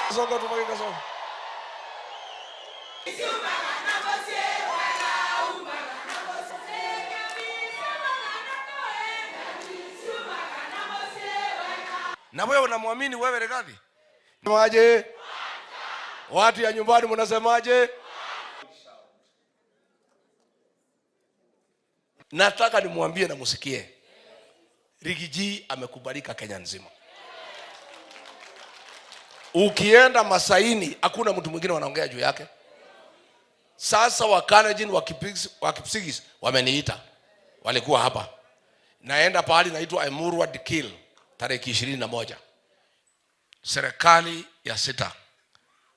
Kasongo, tufanye Kasongo. Na wewe unamwamini wewe Rigathi? Semaje? Watu ya nyumbani mnasemaje? Nataka nimwambie na musikie. Riggy G amekubalika Kenya nzima. Ukienda Masaini hakuna mtu mwingine wanaongea juu yake. Sasa Wakalenjin wa Kipsigis wameniita. Walikuwa hapa. Naenda pahali naitwa Emurua Dikirr tarehe 21. Serikali ya 6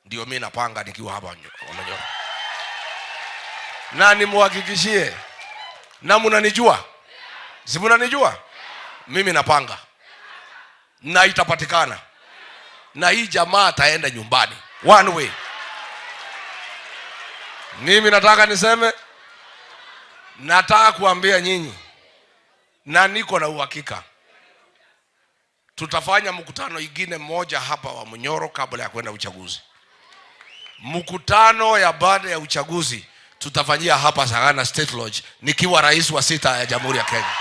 ndio mimi napanga nikiwa hapa Manyoro. Na nimuhakikishie, na mnanijua? Si mnanijua? Mimi napanga. Na itapatikana. Na hii jamaa ataenda nyumbani one way. Mimi nataka niseme, nataka kuambia nyinyi, na niko na uhakika tutafanya mkutano ingine moja hapa wa Munyoro kabla ya kwenda uchaguzi. Mkutano ya baada ya uchaguzi tutafanyia hapa Sagana State Lodge nikiwa rais wa 6 ya Jamhuri ya Kenya.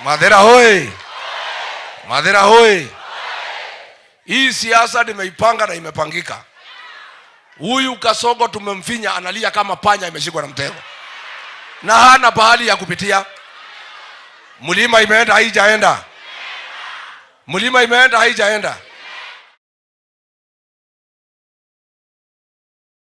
Mathira hoi! Mathira hoi! Hii siasa nimeipanga na imepangika. Huyu Kasongo tumemfinya, analia kama panya imeshikwa na mtego. Na hana pahali ya kupitia. Mlima imeenda haijaenda. Mlima imeenda haijaenda.